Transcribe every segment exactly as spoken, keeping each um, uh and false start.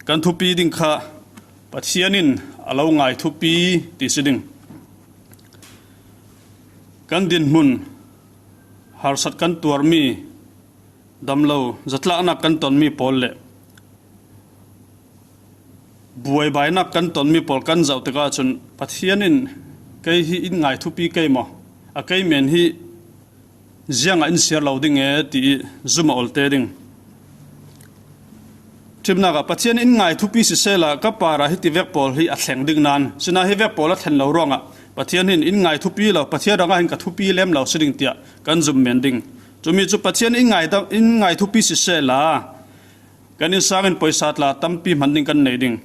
Kan thupi ding kha Pathian in a lo ngai thupi ti si ding. Kan dinhmun, harsat kan tuarmi, damlo zatlaknak kan tonmi pawl le buaibainak kan tonmi pawl kan zoh tikah cun Pathian in kei hi in ngai thupi kei maw? A kei men hi ziangah in siar lo ding e ti ih zum a olte ding. Ṭhimnak ah Pathian in ngai thupi sisehla ka parah hiti vek pawl hi a thleng ding nan, sinain hi vek pawl a thlen lo ruangah Pathian hin in ngai thupi lo, Pathian rangah hin ka thupi lem lo si ding tiah kan zum men ding. Cumi cu Pathian in ngai, in ngai thupi sisehla kan innsang in poisa tla tampi hman ding kan nei ding.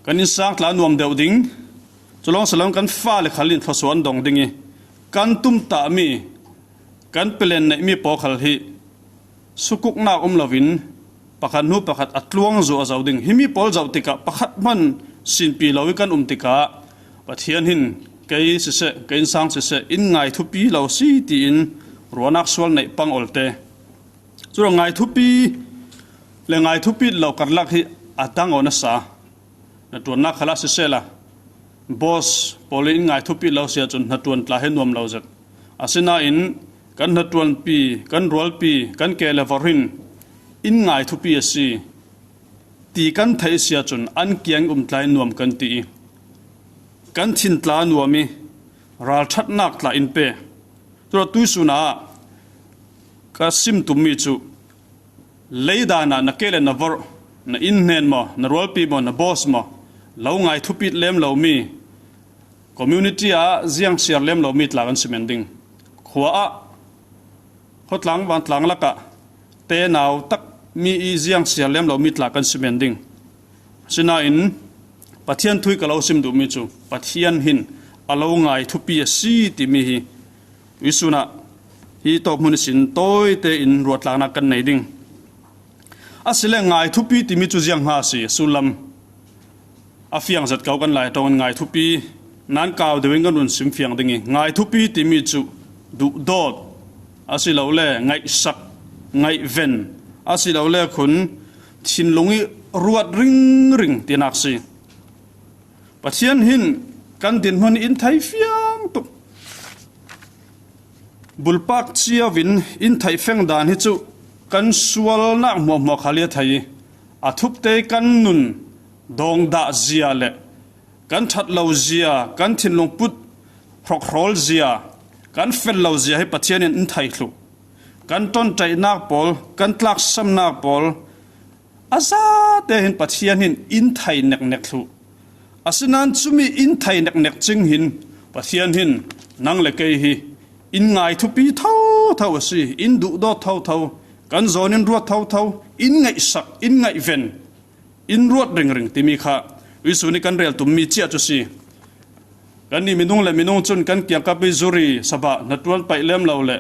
Kan innsang tla nuam deuh ding. Culawng si loin kan fale khal in thluasuah an dong ding ih kan tumtahmi, kan pelen neihmi pawl khal hi sukuknak um loin pakhat hnu pakhat a tluang zuahzo ding. Himi pawl zoh tikah pakhat hman sinpi lo ih kan um tikah Pathian hin kei siseh, ka innsang siseh, in ngai thupi lo si tiin ruahnak sual neih pang olte. Curuang ngai thupi le ngai thupi lo karlak hi a dang aw nasa. Hnaṭuannak khalah sisehla, boss pawl in in ngai thupi lo si ahcun hnaṭuan tla hi nuam lo zet. Asinain kan hnaṭuanpi, kan rualpi, kan ke le vorh hin in ngai thupi a si ti kan theih si ahcun an kiang um tla in nuam kan ti ih kan thin tla nuam ih ralṭhatnak tla in pe. Curuah tuihsun ah ka sim tummi cu, leidan ah na ke le na vorh, na innhnen maw, na rualpi maw, na boss maw, lo ngai thupit lem lomi, community ah ziang siar lem lomi tla kan si men ding. Khua ah, khuatlang vantlang lakah tenau tak mi ih ziang siar lem lomi tla kan si men ding. Asinain Pathian thu ih ka lo sim duhmi cu Pathian hin a lo ngai thupi a si timi hi tuihsun ah hi tawphmun ihsin tawite in ruahtlaknak kan nei ding. Asile ngai thupi timi cu ziang hnga a si? Sullam a fiang zet ko kan Lai ṭong in ngai thupi nan kau deuh in kan run sim fiang ding ih, ngai thupi timi cu duhdawt asilole ngaihsak, ngaihven asilole khun thinlung ih ruat ringring tinak si. Pathian hin kan dinhmun in thei fiang tuk. Bulpak cio in in theih feng dan hi cu kan sualnak hmuahhmuah khal ih a thei ih, a thupte kan nun dawngdah zia le kan ṭhat lo zia, kan thinlung put hrokhrawl zia, kan fel lo zia hi Pathian in in thei thluh. Kan ṭonṭaihnak pawl, kan tlaksamnak pawl, a zate hin Pathian hin in thei neknek thluh. Asinain cumi in thei neknek cing hin Pathian hin nang le kei hi in ngai thupi thotho a si, in duhdawt thotho, kan zawn in ruat thotho, in ngaihsak, in ngaihven, in ruat ringring timi kha tuihsun ih kan rel tummi cia cu si. Kannih minung le minung cun kan kiangkap ih zuri, sabah, hnaṭuan paih lem lo le,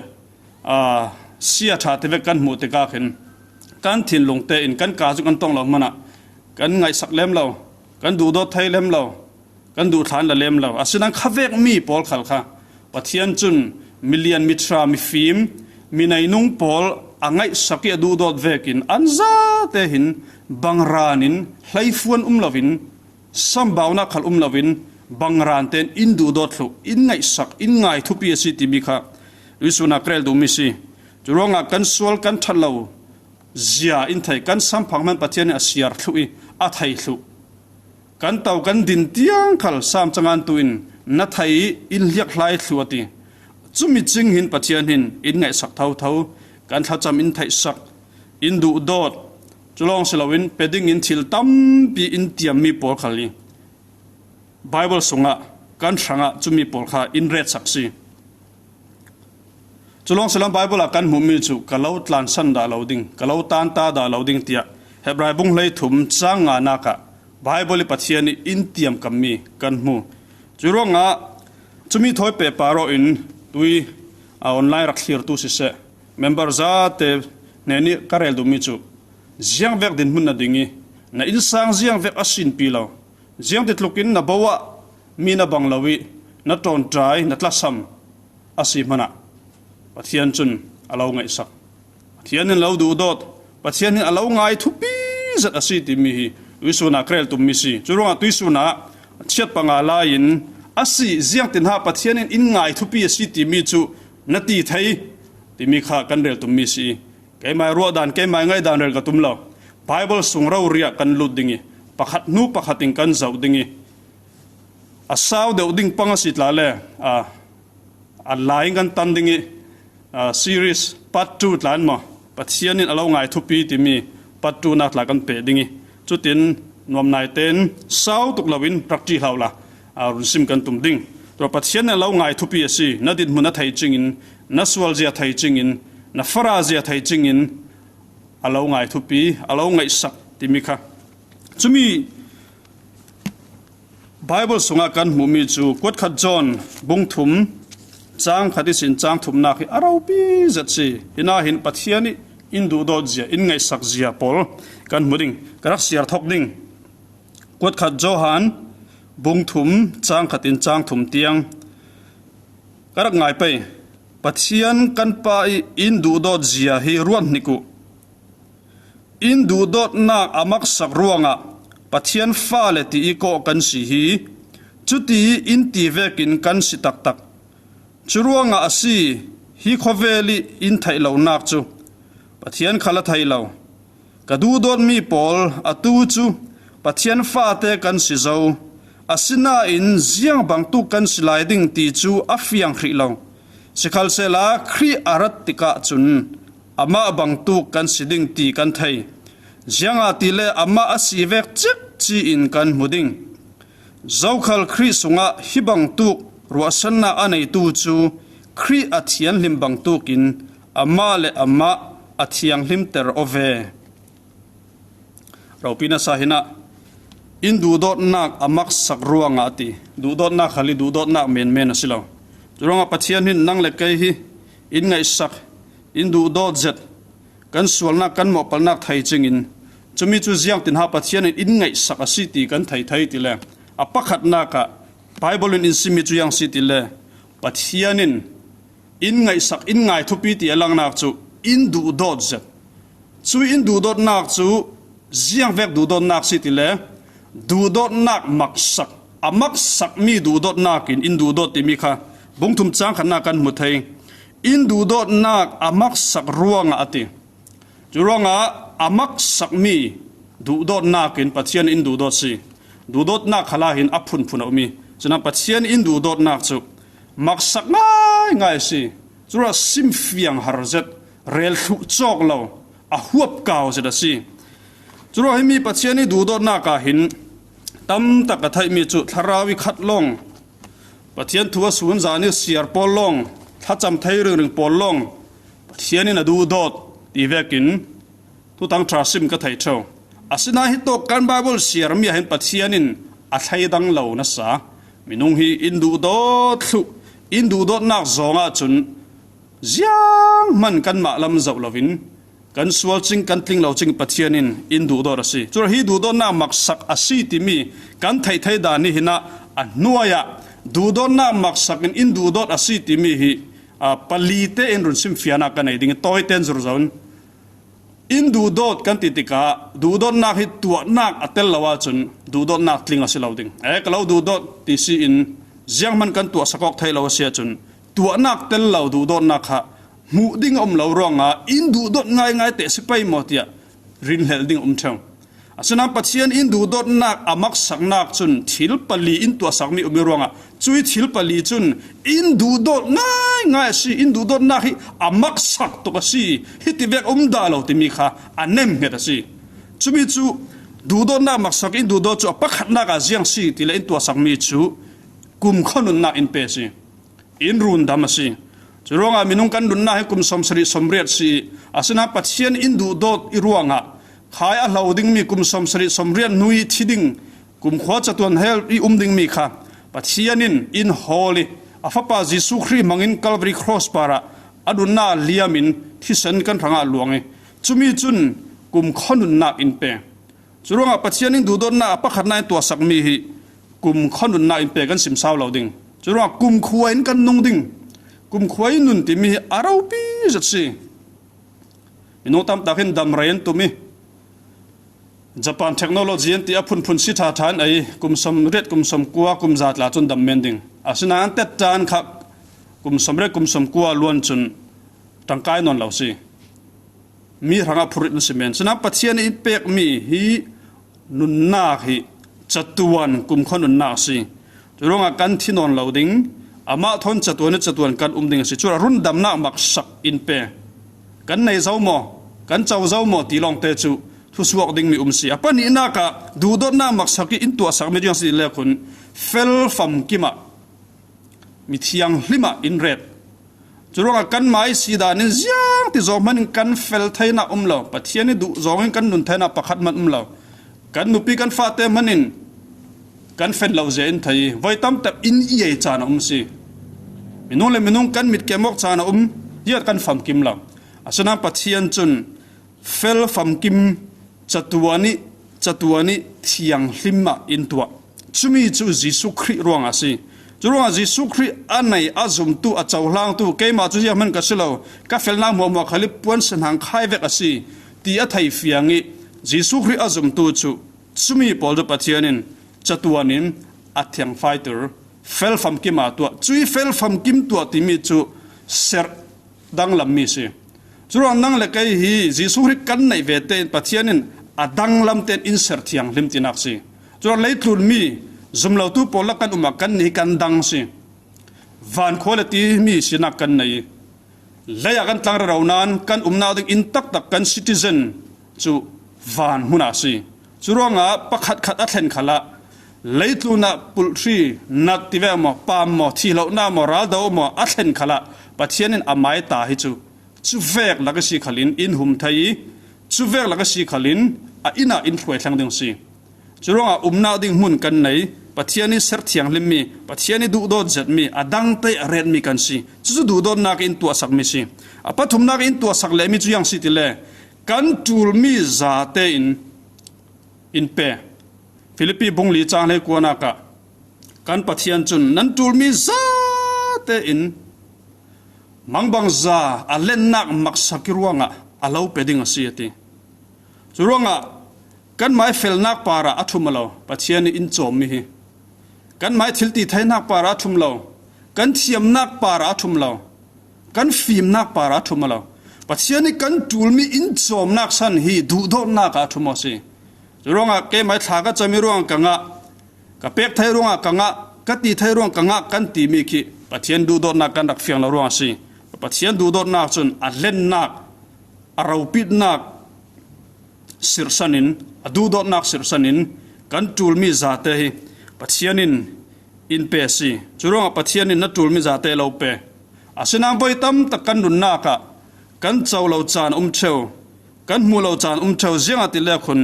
aa, sia ṭha tivek kan hmuh tikah khin kan thinlung tein kan kaa cu kan tong lo hmanah kan ngaihsak lem lo, kan duhdawt thei lem lo, kan duhthlan la lem lo. Asinain khavek mi pawl khal kha Pathian cun milian, miṭha, mifim, mineinung pawl a ngaihsak ih a duhdawt vekin an zate hin bangran in hleifuan um loin, sambaunak khal um loin bangran tein in duhdawt thluh, in ngaihsak, in ngai thupi a si timi kha tuihsun ah ka rel duhmi si. Curuangah kan sual kan ṭhat lo zia in thei, kan samphang hman Pathian in a siar thluh ih a thei thluh. Kan to kan din tiang khal Sam cangan tu in na thei ih in hliakhlai thluh a ti. Cumi cing hin Pathian hin in ngaihsak thotho, kan thlacam in theihsak, in duhdawt, cu lawng si loin pe dingin thil tampi in tiammi pawl khal hi Baibal sungah kan hrangah cumi pawl kha in retsak si. Cu lawng si loin Baibal ah kan hmuhmi cu ka lo tlansan dah lo ding, ka lo tanta dah lo ding tiah Hebrai bung hleithum cang nganak ah Baibal ih Pathian ih in tiamkammi kan hmu. Curuangah cumi thawi pehpar aw in tui a online rak thlirtu siseh, member zate hnenih ka rel duhmi cu ziangvek dinhmun na ding ih na innsang ziangvek a sinpi lo, ziangtitlukin na bo ah mi na bang lo ih na ṭawnṭai, na tlasam a si hmanah Pathian cun a lo ngaihsak. Pathian in a lo duhdawt, Pathian in a lo ngai thupi zet a si timi hi tuisunah ka rel tum mi si. Curuangah tuisunah chiat panga lai-in a si ziangtinha Pathian in in ngai thupi a si timi cu na ti thei timi kha kan rel tum mi si. Keimah ruahdan, keimah ngaihdan rel ka tum lo. Bible sung roriah kan lut ding i, pakhat hnu pakhat in kan zoh ding i, a sau deuh ding pang a si tla le, a, a lai in kan tan ding i, a, series part two tla in maw, Pathian in a lo ngai thupi timi part two nak tla kan peh ding i, cutin nuam naite in sau tuk loin rak ṭih hlah la, a, run sim kan tum ding. Tua Pathian in a lo ngai thupi a si, na dinhmun a thei cingin, na sualzia thei cingin, na farazia thei cingin, a lo ngai thupi, a lo ngaihsak timi kha. Cumi Bible sungah kan hmuhmi cu kuatkhat John bung thum cang khat ihsin cang thumnak hi a ropi zet si. Hinah hin Pathian i in duhdawt zia, in ngaihsak zia pawl kan hmu ding, ka rak siar thawk ding. Kuatkhat Johan bung thum cang khat in cang thum tiang ka rak ngai pei. Pathian kan Pa i in duhdawt zia hi ruat hnik uh. In duhdawtnak a maksak ruangah Pathian fale ti i kawh kan si hi. Cuti in ti vekin kan si taktak. Curuangah a si, hi khawvel i in theih lonak cu Pathian khal a thei lo. Ka duhdawtmi pawl, atu cu Pathian fate kan si zo. Asinain ziang bangtuk kan si lai ding ti cu a fiang hrih lo. Sikhalsehla Khrih a rat tikah cun amah bangtuk kan si ding ti kan thei. Ziangahtile amah a si vek cekci in kan hmu ding. Zokhal Khrih sungah hi bangtuk ruahsannak a neitu cu Khrih a thianhlim bangtukin amah le amah a thianghlimter aw ve. Ropi nasa hinah in duhdawtnak a maksak ruangah a ti. Duhdawtnak khal hi duhdawtnak menmen a si lo. Curuangah Pathian hin nang le kei hi in ngaihsak, in duhdawt zet, kan sualnak, kan mawhpalnak thei cingin, cumi cu ziangtinha Pathian in in ngaihsak a si ti kan thei thei tile, a pakhatnak ah Bible in in simmi cu ziang si tile, Pathian in in ngaihsak, in ngai thupi ti a langnak cu in duhdawt zet. Cu in duhdawtnak cu ziangvek duhdawtnak si tile, duhdawtnak maksak, a maksakmi duhdawtnak in in duhdawt timi kha bung thum cang khatnak kan hmu thei. In duhdawtnak a maksak ruangah a ti. Curuangah a maksakmi duhdawtnak in Pathian in duhdawt si. Duhdawtnak khalah hin a phunphun a um i, cunah Pathian in duhdawtnak cu maksak ngaingai a si. Curuah simfiang har zet, rel thluh cawk lo, a huap kau zet a si. Curuah himi Pathian i duhdawtnak ah hin tamtak a theihmi cu thlarau i khat lawng, Pathian thu a sun zan i siar pawl lawng, thlacam thei ringring pawl lawng, Pathian in a duhdawt ti vekin Thuthang ṭha sim ka thei ṭheo. Asinain hi tawk kan Bible siarmi ah hin Pathian in a thleidang lo nasa, minung hi in duhdawt thluh, in duhdawtnak zawng ahcun zianghman kanmah lam zoh loin kan sual cing, kan tling lo cing Pathian in in duhdawt a si. Cun hi duhdawtnak maksak a si timi kan theih thei dan hi hinah a hnuai ah duhdawtnak maksak in in duhdawt a si timi hi, aa, pali tein run simfiannak ka nei ding i, tawi tein zur zo in. In duhdawt kan ti tikah duhdawtnak hi tuahnak a tel lo ahcun duhdawtnak tling a si lo ding. E, ka lo duhdawt ti si in zianghman kan tuahsak awk theih lo a si ahcun tuahnak tel lo duhdawtnak kha hmuh ding a um lo ruangah in duhdawt ngaingai teh si pei maw tiah rinhlelh ding a um ṭheo. Asinain Pathian in duhdawtnak a maksaknak cun thil pali in tuahsakmi um i ruangah cui thil pali cun in duhdawt ngaingai a si, in duhdawtnak hi a maksak tuk a si, hiti vek um dah lo timi kha a nemhnget a si. Cumi cu duhdawtnak maksak in duhdawt cu a pakhatnak ah ziang si ti le in tuahsakmi cu kumkhua nunnak in pe a si. In rundam a si. Curuangah minung kan nunnak hi kum sawmsarih sawmriat si i, asinain Pathian in duhdawt i ruangah khai a hlo dingmi kum sawmsarih sawmriat hnu i thi ding kumkhua catuan hel i um dingmi kha Pathian in in hawl i a Fapa Jesuh Khrih hmangin Calvary Cross parah a nunnak liam in thisen kan hrangah luang i, cumi cun kumkhua nunnak in pe. Curuangah Pathian in duhdawtnak a pakhatnak in tuahsakmi hi kumkhua nunnak in pe kan sim sau lo ding. Curuangah kumkhua in kan nung ding. Kumkhua in nun timi hi a ropi zet si. Minung tamtak in damrei an tum i, Japan technology an ti a phunphun si ṭhaṭha an ei, kum sawmriat, kum sawmkua, kum za tla cun dam men ding. Asinain an tet ṭan kha kum sawmriat, kum sawmkua luan cun ṭangkai nawn lo si. Mi hrangah phurrit an si men. Sinain Pathian in pekmi hi nunnak hi catuan kumkhua nunnak a si. Curuangah kan thi nawn lo ding, amah thawn catuan ih catuan kan um ding a si. Curuangah rundamnak maksak in pe. Kan nei zo maw, kan co zo maw ti lawngte cu thusuak dingmi um si. A pahnihnak ah duhdawtnak maksak ih in tuahsakmi cu ziang si ti le khun fel famkim ah mithiang hlim ah in ret. Curuangah kanmah ih si dan in ziang ti zawng hmanh in kan fel theinak um lo. Pathian ih duh zawng in kan nun theinak pakhat hmanh um lo. Kan nupi kan fate hmanh in kan fel lo zia in thei ih voi tamtak in i ei caan a um si. Minung le minung kan mitkem awk caan a um, ziat kan famkim lo. Asinain Pathian cun fel famkim catuan ih, catuan ih thianghlim ah in tuah. Cumi cu Jesuh Khrih ruangah a si. Curuangah Jesuh Khrih a nei, a zumtu, a cohlangtu, keimah cu ziah hman ka si lo, ka felnak hmuahhmuah khal ih puan si hnang khai vek a si, ti a thei fiang ih Jesuh Khrih a zumtu cu cumi pawl cu Pathian in catuan in a thiangfaiter, fel famkim a tuah. Cui fel famkim tuah timi cu serh danglammi si. Curuang nang le kei hi Jesuh Khrih kan neih ve tein Pathian in a danglam tein in serh thianghlim tinak si. Curuang leitlunmi zumlotu pawl lak kan um ah kannih hi kan dang si. Van khua le timi sinak kan nei. Lei ah kan tlang rero nain kan umnak ding inn taktak, kan citizen cu van hmun ah a si. Curuangah pakhatkhat a thlen khalah leitlun ah pulhri, nat ti ve maw, pam maw, thihlohnak maw, raldo maw a thlen khalah Pathian in a maita hi cu cuvek lak ihsi khalin in hum thei ih, cuvek lak ihsi khalin a inn ah in hruai thleng ding si. Curuangah umnak ding hmun kan nei, Pathian ih serh thianghlimmi, Pathian ih duhdawt zetmi, a dangte a retmi kan si. Cucu duhdawtnak in tuahsakmi si. A pathumnak in tuahsak lehmi cu ziang si ti le kan ṭulmi zate in in pe. Filipi bung li cang hleikuanak ah kan Pathian cun nan ṭulmi zate in mangbangza a lennak maksak ih ruangah a lo pe ding a si, a ti. Curuangah kanmah ih felnak parah a ṭhum a lo, Pathian ih in cawmmi hi. Kanmah ih thil ti theinak parah a ṭhum lo, kan thiamnak parah a ṭhum lo, kan fimnak parah a ṭhum a lo. Pathian ih kan ṭulmi in cawmnak san hi duhdawtnak ah a ṭhum aw si. Curuangah keimah ih thla ka cam ih ruangah ka ngah, ka pek thei ruangah ka ngah, ka ti thei ruangah ka ngah kan timi khi Pathian duhdawtnak kan rak fiang lo ruangah a si. Pathian duhdawtnak cun a lennak, a ropitnak sirhsan in, a duhdawtnak sirhsan in kan ṭulmi zate hi Pathian in in pe a si. Curuangah Pathian in na ṭulmi zate lo pe. Asinain voi tamtak kan nunnak ah kan co lo caan a um ṭheu, kan hmuh lo caan a um ṭheu, ziangahtile khun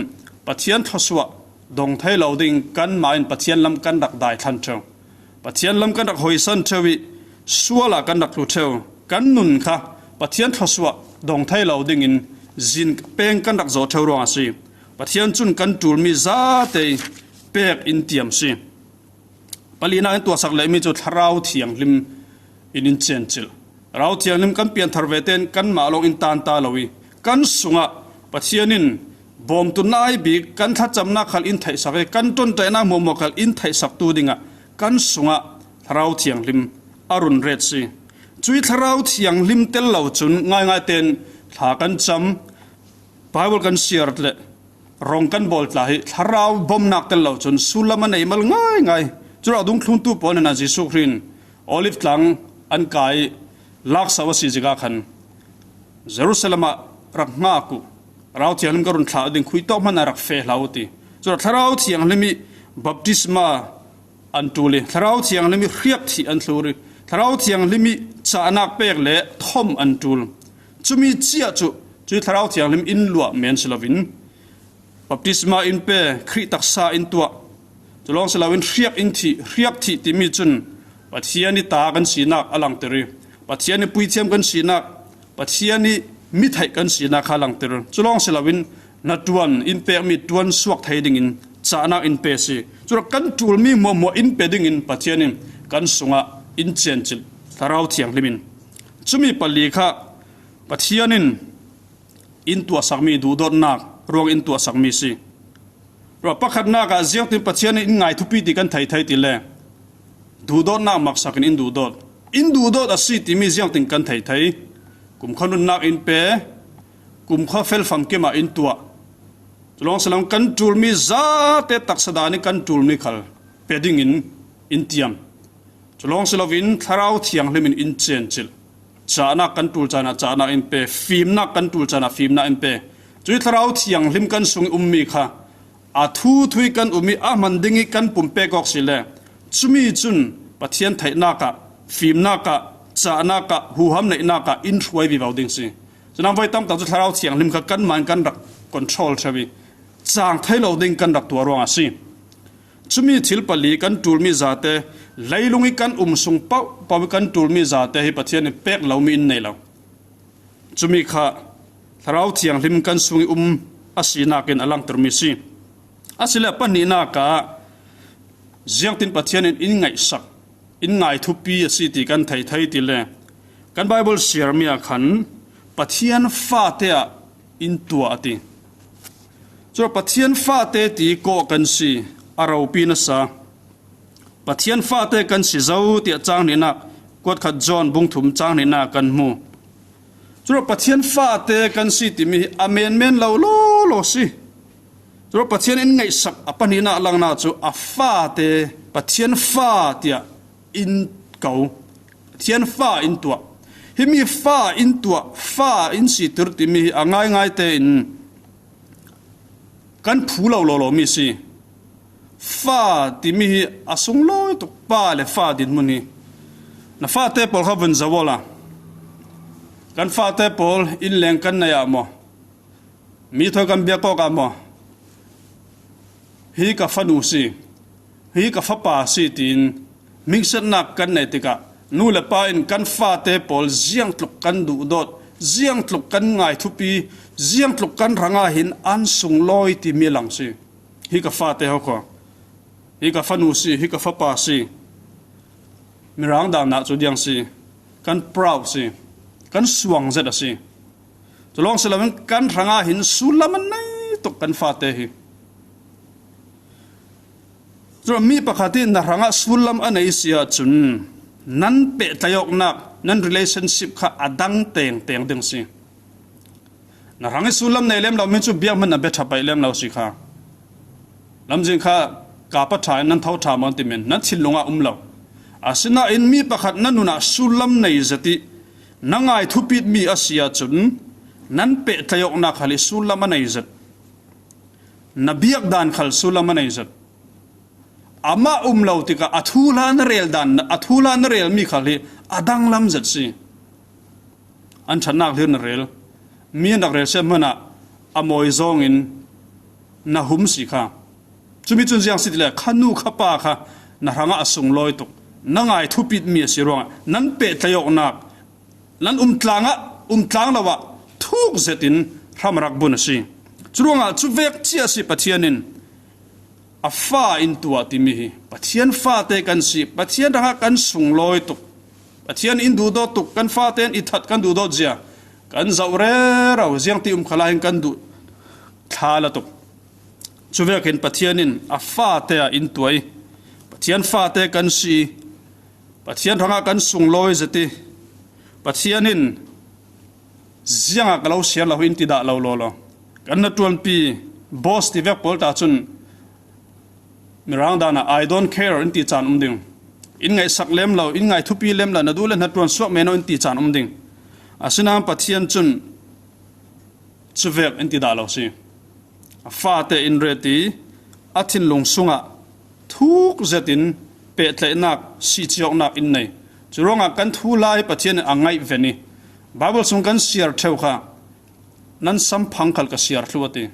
Pathian thluasuah dong thei lo ding kanmah in Pathian lam kan rak dai thlan ṭheu. Pathian lam kan rak hawisan ṭheu ih sual ah kan rak tlu ṭheu. Kan nun kha Pathian thluasuah dong thei lo dingin zin peng kan rak zawh ṭheu ruangah a si. Pathian cun kan ṭulmi zate ih pek in tiam si. Palinak in tuahsak lehmi cu Thlarau Thianghlim in in cencilh. Thlarau Thianghlim kan pianthar ve tein kanmah lawng in tanta lo ih kan sungah Pathian in bawmtu nai bik kan thlacamnak khal in theihsak ih kan ṭonṭaihnak hmuahhmuah khal in theihsaktu dingah kan sungah Thlarau Thianghlim a run ret si. Cui Thlarau Thianghlim tel lo cun ngaingai tein thla kan cam, Bible kan siar le rong kan bawl tla hi Thlarau bawmnak tel lo cun sullam a nei mal ngaingai. Curuangah dungthluntu pawl hnenah Jesuh Khrih in Olive tlang an kai ih lakso a si zik ah khan Jerusalem ah rak hngak uh, Thlarau Thianghlim ka run thlah ding khui tawk hmanh a rak feh hlah uh ti. Curuangah Thlarau Thianghlim ih baptisma an ṭul ih Thlarau Thianghlim ih hriak thih an thlur ih Thlarau Thianghlim ih cahnak pek le thom an ṭul. Cumi cia cu cui Thlarau Thianghlim in luah men si loin baptisma in pe, Khrih taksa in tuah. Cu lawng si loin hriak in thih, hriak thih timi cun Pathian ih ta kan sinak a langter ih Pathian ih puithiam kan sinak, Pathian ih mi theih kan sinak kha langter. Cu lawng si loin na ṭuan in pekmi ṭuan suak thei dingin cahnak in pe si. Curuangah kan ṭulmi hmuahhmuah in pe dingin Pathian in kan sungah in cencilh Thlarau Thianghlim in. Cumi pali kha Pathian in in tuahsakmi, duhdawtnak ruang in tuahsakmi si. Pakhatnak ah ziangtin Pathian in in ngai thupi ti kan thei thei ti le, duhdawtnak maksakin in duhdawt. In duhdawt a si timi ziangtin kan thei thei. Kumkhua nunnak in pe, kumkhua felfam kim ah in tuah. Culawng si lo in kan ṭulmi zate taksa dan in kan ṭulmi khal pe dingin in tiam. Culawng si loin Thlarau Thianghlim in in cencilh. Cahnak kan ṭul caan ah cahnak in pe, fimnak kan ṭul caan ah fimnak in pe. Cuih Thlarau Thianghlim kan sung i ummi kha a thuthu i kan um i a hman ding i kan pumpek awk si le, cumi cun Pathian theihnak ah, fimnak ah, cahnak ah, huham neihnak ah in hruai vivo ding si. Cun voi tamtak cu Thlarau Thianghlim kha kanmah in kan rak control ṭheu i cang thei lo ding kan rak tuah ruangah a si. Cumi thil pali kan ṭulmi zate, leilung i kan um sung paohpaoh i kan ṭulmi zate hi Pathian in pek lomi in nei lo. Cumi kha Thlarau Thianghlim kan sung i um a sinak in a langtermi si. Asile a pahnihnak ah ziangtin Pathian in in ngaihsak, in ngai thupi a si ti kan thei thei ti le, kan Bible siarmi ah khan Pathian fate ah in tuah a ti. Curuangah Pathian fate ti kawh kan si, a ropi nasa. Pathian fate kan si zo tiah cang hnihnak, kuatkhat John bung thum cang hnihnak kan hmu. Curuangah Pathian fate kan si timi hi a menmen lo law law si. Curuangah Pathian in ngaihsak a pahnihnak langnak cu a fate, Pathian fa tiah in ko. Pathian fa in tuah. Himi fa in tuah, fa in sitir timi hi a ngaingai tein kan phu lo lawlaw mi si. Fa timi hi a sunglawi tuk, pa le fa dinhmun hi. Na fate pawl kha vun zoh awla, kan fate pawl in leng kan nei ah maw, mi thawi kan biak awk ah maw, hi ka fanu si, hi ka fapa si tiin hmingsiatnak kan nei tikah nu le pa in kan fate pawl ziangtluk kan duhdawt, ziangtluk kan ngai thupi, ziangtluk kan hrangah hin an sunglawi timi a lang si. Hi ka fate hokhaw, hi ka fanu si, hi ka fapa si. Mirang dan ah cu diang si, kan proud si, kan suang zet a si. Culawng si loin kan hrangah hin sullam a nei tuk kan fate hi. Curuangah mi pakhat hi na hrangah sullam a nei si ahcun nan pehtlaih awknak, nan relationship kha a dang tengteng ding si. Na hrang i sullam nei lem lo mi cu biak hmanh a bia ṭha paih lem lo si kha. Lamzin kha ka pa ṭha in nan tho ṭha maw ti men nan thinlung ah um lo. Asinain mi pakhat na nun ah sullam nei zet i na ngai thupit mi a si ahcun nan pehtlaih awknak khal i sullam a nei zet. Na biak dan khal sullam a nei zet. Amah um lo tikah a thuhla na rel dan, a thuhla na rel mi khal hi a danglam zet si. An ṭhatnak hlir na rel, mi an rak rel siat hmanh ah a mawi zawngin na hum si kha. Cumi cun ziang si ti le, kha nu kha pa kha na hrangah a sunglawi tuk, na ngai thupit mi a si ruangah nan pehtlaih awknak, nan umtlang ah, umtlang lo ah thuk zetin hram a rak bun a si. Curuangah cuvek cia a si Pathian in a fa in tuah timi hi Pathian fate kan si, Pathian hrangah kan sunglawi tuk, Pathian in duhdawt tuk, kan fate in i that kan duhdawt zia kan zoh rero, ziangti um khalah hin kan duh thla la tuk. Cuvekin Pathian in a fate ah in tuah i Pathian fate kan si. Pathian hrangah kan sunglawi zet i Pathian in ziangah ka lo siar lo in ti dah lo lawlaw. Kan hnaṭuanpi boss ti vek pawl ta cun Mirang dan ah, "I don't care," in ti caan um ding. In ngaihsak lem lo, in ngai thupi lem lo, na duh le hnaṭuan suak men aw in ti caan um ding. Asinain Pathian cun cuvek in ti dah lo si. A fate in ret i a thinlung sungah thuk zetin pehtlaihnak, sihciawknak in nei. Curuangah kan thuhla hi Pathian in a ngaihven i Bible sung kan siar ṭheu kha nan samphang khal ka siar thlu a ti.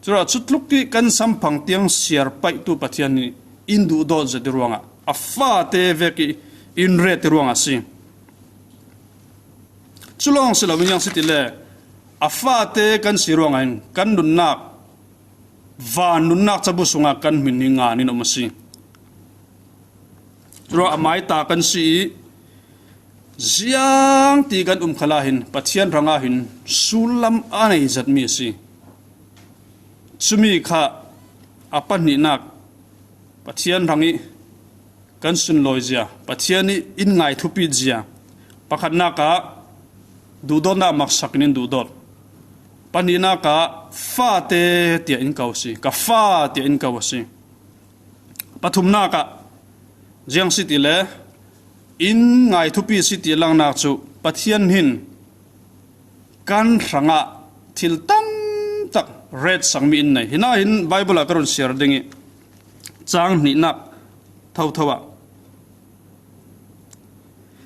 Curuangah cutluk i kan samphang tiang siar paihtu Pathian hi in duhdawt zet i ruangah a fate vek i in ret i ruangah a si. Cu lawng si lo in ziang si ti le, a fate kan si ruangah hin kan nunnak, van nunnak cabu sungah kan hmin hi ngan in um a si. Curuangah a maita kan si i ziangti kan um khalah hin Pathian hrangah hin sullam a nei zetmi a si. Cumi kha A pahnihnak, Pathian hrang ih kan sunlawizia, Pathian ih in ngaithupizia. Pakhatnak ah duhdawtnak maksak in in duhdawt. Pahnihnak ah fate tiah in ko a si, ka fa tiah in ko a si. Pathumnak ah ziang si ti le in ngaithupi si ti langnak cu Pathian hin kan hrangah thil tamtak retsakmi in nei. Hinah hin Baibal ah ka run siar ding ih, cang hnihnak thotho ah,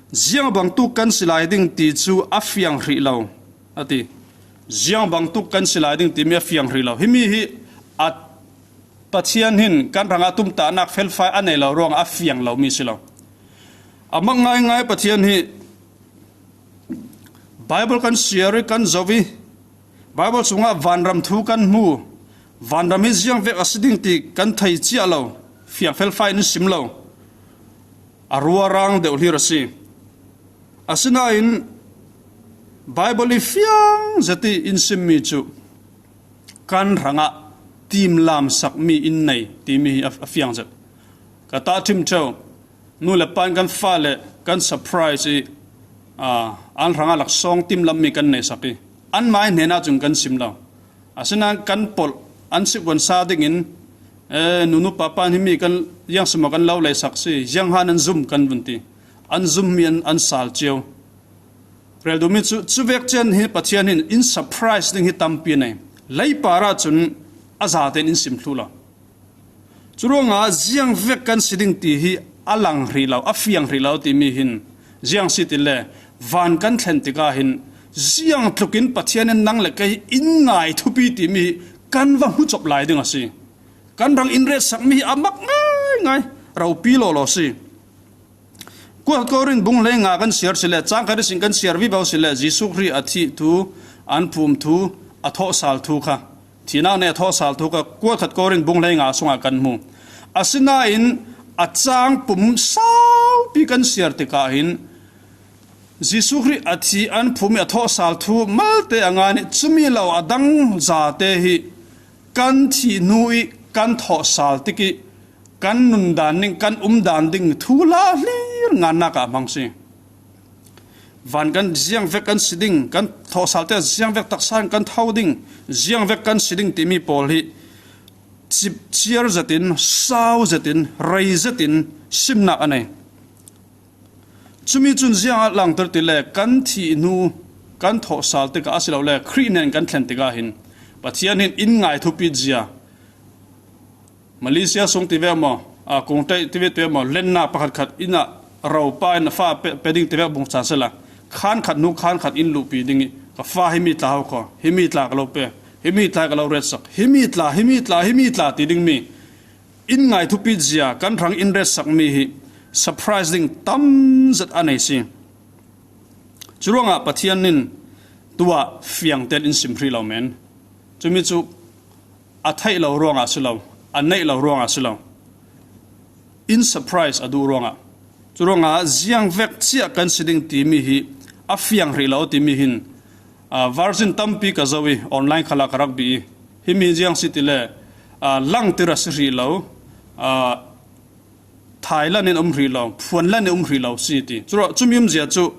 ziang bangtuk kan si lai ding ti cu a fiang hrih lo, a ti. Ziang bangtuk kan si lai ding timi a fiang hrih lo. Himi hi a Pathian hin kan hrangah tumtahnak felfai a nei lo ruangah a fiang lomi si lo. A mak ngaingai Pathian hi Baibal kan siar ih kan zoh ih, Baibal sungah vanram thu kan hmu. Vanram hi ziang vek a si ding ti kan thei ciah lo, fiang felfai in sim lo. A ruarang deuh hlir a si. Asinain Baibal ih fiang zet ih in simmi cu kan hrangah timlamsakmi in nei timi hi a, a fiang zet. Ka tahṭhim ṭheu, nu le pa in kan fale kan surprise ih, aa, an hrangah laksawng timlammi kan neisak ih, anmah ih hnenah cun kan sim lo. Asinain kan polh an sik buansa dingin, eh, nunu papa in himi kan ziang si maw kan lo leisak si, zianghan an zum kan vun ti. An zummi an, an sal cio. Rel duhmi cu, cuvek cian hi Pathian hin in surprise ding hi tampi a nei. Leipar ah cun a zate in in sim thluh lo. Curuangah ziang vek kan si ding ti hi a lang hrih lo, a fiang hrih lo timi hin ziang si ti le van kan thlen tikah hin ziang tlukin Pathian in nang le kei in ngaithupi timi hi kan va hmu cop lai ding a si. Kan hrang in retsakmi hi a mak ngaingai, ropi lawlaw si. Kuat Korin bung hleinga kan siar si le, cang khat ihsin kan siar vivo si le, Jesuh Khrih a thih thu, an phum thu, a thawhsal thu kha, thihnak nih a thawhsal thu kha, kuat khat Korin bung hleinga sungah kan hmu. Asinain a cang pum saupi kan siar tikah hin, Jesuh Khrih a thih an phum ih a thawhsal thu malte a ngan ih cumi lo a dang zate hi kan thih hnu ih kan thawhsal tikih kan nundan ding, kan umdan ding thu hla hlir ngannak ah a hmang si. Van kan ziang vek kan si ding, kan thawhsalte ziang vek taksa in kan tho ding, ziang vek kan si ding timi pawl hi cipciar zetin, sau zetin, rei zetin simnak a nei. Cumi cun ziang a langter ti le kan thih hnu kan thawhsal tikah a si lo le Khrih nen kan thlen tikah hin Pathian hin in ngaithupi zia, Malaysia sung tivek maw, aa, kungtaih tivek tivek maw, lennak pakhatkhat inn ah ropa in a fa pe, pe ding tivek bung caan sila, khan khat hnu khan khat in luhpi ding ih ka fa himi tla ho kho, himi tla ka lo pe, himi tla ka lo retsak, himi tla, himi tla, himi tla ti dingmi in ngaithupi zia kan hrang in retsakmi hi surprise ding tam zet a nei si. Curuangah Pathian in tuah fiangten in sim hrih lo men. Cumi cu a theih lo ruangah si lo, a neih lo ruangah si lo. In surprise a duh ruangah. Curuangah ziang vek ciah kan si ding timi hi a fiang hrih lo timi hin, aa, version tampi ka zoh ih online khalah ka rak bih ih, himi ziang si ti le, aa, langtir a si hrih lo, aa, Thailand in um hrih lo, phuanlan in um hrih lo si ti. Curuah cumi umzia cu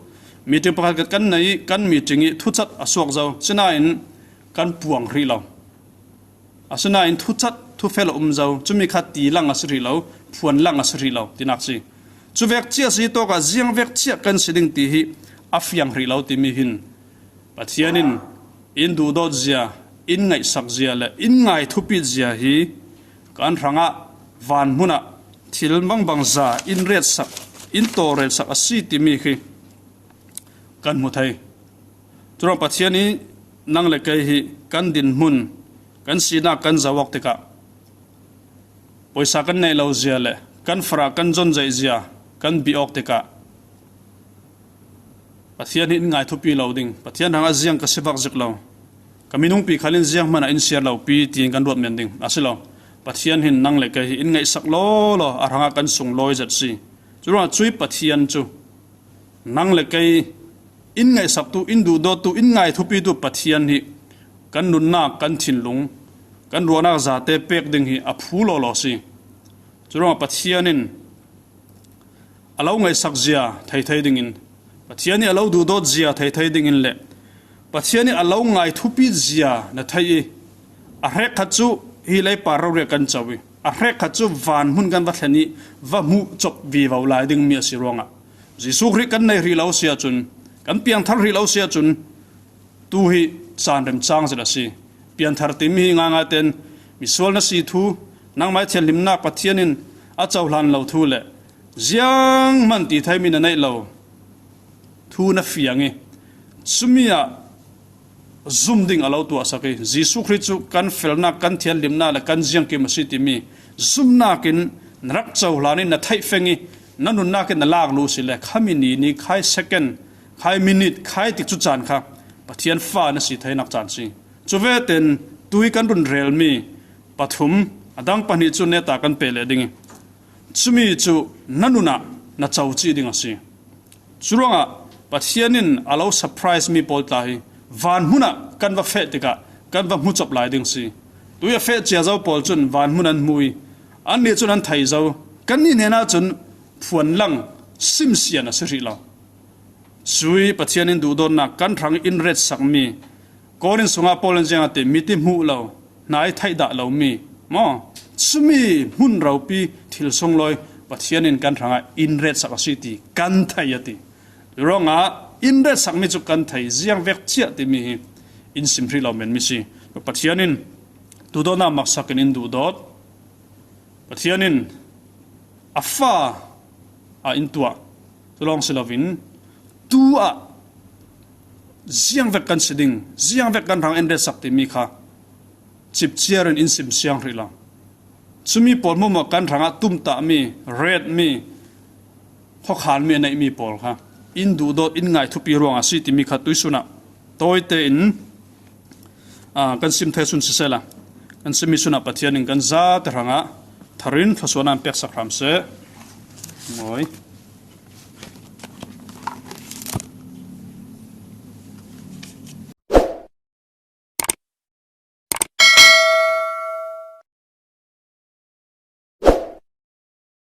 meeting pakhat kan nei ih kan meeting ih thucat a suak zo. Sinain kan puang hrih lo. Asinain thucat, thufel a um zo. Cumi kha ti lang a si hrih lo, phuan lang a si hrih lo, tinak si. Cuvek ciah si tawkah ziang vek ciah kan si ding ti hi a fiang hrih lo timi hin Pathian in in duhdawt zia, in ngaihsak zia le in ngaithupi zia hi kan hrangah van hmunah thil mangbangza in retsak, in tawlrelsak a si timi khi kan hmu thei. Curuang Pathian ih nang le kei hi kan dinhmun, kan sinak kan zoh awk tikah, pawisa kan neih lo zia le kan farah kan zonzaih zia kan bih awk tikah, Pathian hi in ngaithupi lo ding, Pathian hrangah ziang ka si vak zik lo, ka minungpi khal in ziang hmanah in siar lo pi tiin kan ruat men ding a si lo. Pathian hin nang le kei hi in ngaihsak lawlaw a hrangah kan sunglawi zet si. Curuangah cuih Pathian cu nang le kei in ngaihsaktu, in duhdawttu, in ngaithupitu Pathian hi kan nunnak, kan thinlung, kan ruahnak zate pek ding hi a phu lawlaw si. Curuangah Pathian in a lo ngaihsak zia thei thei dingin, Pathian nih a lo duhdawt zia thei thei dingin le Pathian nih a lo ngai thupi zia na theih i, a hrekkhat cu hi leipa rori kan co i, a hrekkhat cu van hmun kan va thlen i va hmuh cop vivo lai dingmi a si ruangah Jesuh Khrih kan nei hrih lo si ahcun, kan piangthar hrih lo si ahcun, tu hi caan remcang zet a si. Pianthar timi hi ngaingai tein misual na si thu, nangmai thianhlimnak Pathian in a cohlan lo thu le zianghman ti theimi na neih lo thu na fiang i, cumi ah zum ding a lo tuahsak i, Jesuh Khrih cu kan felnak, kan thianhlimnak le kan ziangkim a si timi zumnak in na rak cohlan i na theih feng i, na nunnak in na lak lu si le, khami ni ni khai second, khai minute, khai tikcu caan kha Pathian fa na si theinak caan si. Cu ve tein tui kan run relmi pathum, a dang pahnih cu neta kan peh leh ding i, cumi cu na nun ah na co cih ding a si. Curuangah Pathian in a lo surprise mi pawl tla hi van hmun ah kan va feh tikah kan va hmu cop lai ding si. Tui a feh cia zo pawl cun van hmun an hmu i, annih cun an thei zo. Kannih hnenah cun phuanlang simsian a si hrih lo. Cui Pathian in duhdawtnak kan hrang in retsakmi, Korin sungah Paul in ziang a ti, mit i hmuh lo, hna i theih dah lomi maw? Cumi hmun ropi thil sunglawi Pathian in kan hrangah in retsak a si ti kan thei a ti. Curuangah in retsakmi cu kan thei, ziang vek ciah timi hi in sim hrih lo menmi si. Pathian in duhdawtnak maksak in in duhdawt. Pathian in a fa ah in tuah. Cu lawng si loin tu ah ziang vek kan si ding, ziang vek kan hrang in retsak timi kha cipciar in in sim siang hrih lo. Cumi pawl hmuahhmuah kan hrangah tumtahmi, retmi, khuakhanmi a neihmi pawl kha in duhdawt, in ngai thupi ruang a si timi kha tuisun ah tawite in, aa, kan sim thei sun sisehla, kan simmi sun ah Pathian in kan zate hrangah thar in thluasuahnak in peksak hram seh. Mawi.